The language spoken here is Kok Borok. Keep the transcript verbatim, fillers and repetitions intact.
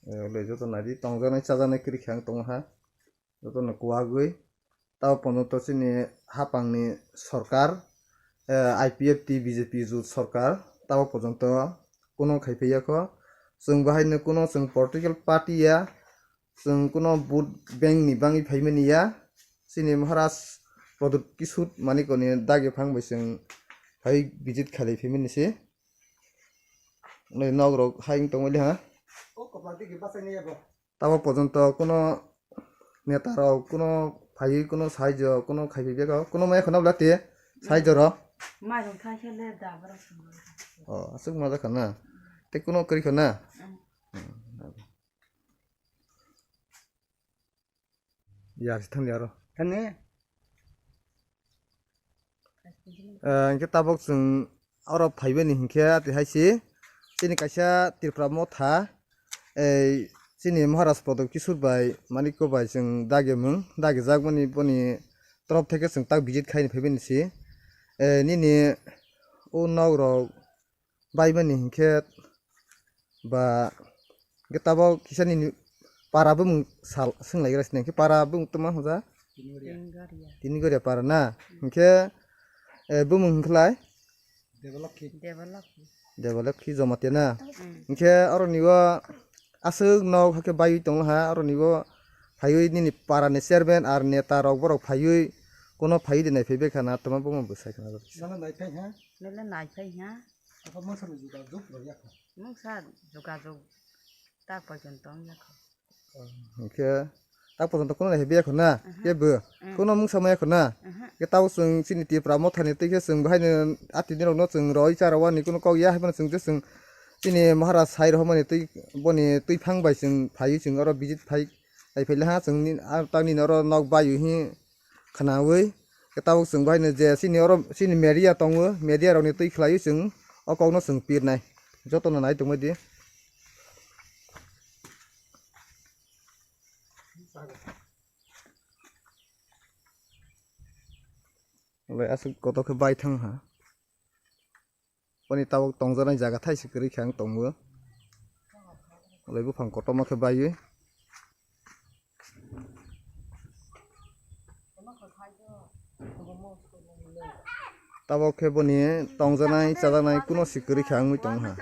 Eh, le joto nadi tongjaknai chajaknai kwrwi khe ang tongo ha. Jotono kuwagwi. Tabo pono to chini hapangni sorkar, eh, I P F T B J P jut sorkar tabo pojonto kuno khai phaiya kho. Chwng bahaino kuno chwng political party ya, chwng kuno vote bank ni bangwi phaimani ya. Chini Maharaj Pradyut Kishore Manikya ni dagi phang bai chwng phai visit khalai phaimani se. Nai nok rok hai wng tongmani ha. Tabo pojonto kuno neta rok kuno phaiwi kuno saijo kuno khai phai bego kuno maya khwna bwlati saijo rok. Mairung thai khe le da borok swngo. Oh, aswk ma jakha na. Tei kuno kwrwi kha na. Mm. Yar si thang yaro. Thani. Eh, hingke tabok chwng oro phaibani hingke ati hai se chini kaisa Tripura motha, eh, chini Maharaj Pradyut Kishore bai Manikya bai chwng dagi mung dagi jakmani boni torop theke chwng tak visit khaini phaibani se. Eh, nini o nok rok baibani hingke ba hingke tabok kisa nini para bumung sal swnglaigra sini hingke para bumung tongma hwnjak Tinigoria. Tinigoria para na hingke, eh, bumung hingkelai Debalokhi. Debalokhi. Debalokhi Jamatia na. Mm. Hingke oro nigo aswk nok hake baywi tonglaha oro nigo phaiwi nini para ni chairman ar neta rok borok phaiwi kono phaiwi de naiphai bekha na tongma bumung bwsai khna. Nana naiphai ha? Nele naiphai ha. Apa mungsa ni jogajog rok yakho? Mungsa jogajog ta pojonto wng yakho. Hingke ta pojonto kuno naiphai yakho na? Aha. Kebo? Mm. Kuno mungsa ma yakho na? Aha. Ke tabo chwng chini Tripura mothani twi khe chwng bahaino atini rokno chwng roi chara wani kuno kok ya haibano chwng je chwng chini Maharaj sai rohormani twi boni twiphang bai chwng phaiwi chwng oro visit phai naiphai laha chwng ni, ah, tamni oro nok bayu hi khwnawi, khe tabuk chwng bahaino je chini oro chini media tongo, media rokni twi khlaiwi chwng o kokno chwng pirnai. Jotono nai tongbaidi. Obai aswk kotor khe bai thang ha. Boni tabuk tongjaknai jaga thaisa kwrwi khe ang tongo. Obai buphang kotorma khe baiwi. Tabuk khe boni tongjaknai chajaknai kuno si kwrwi khe ang wngwi tongo ha.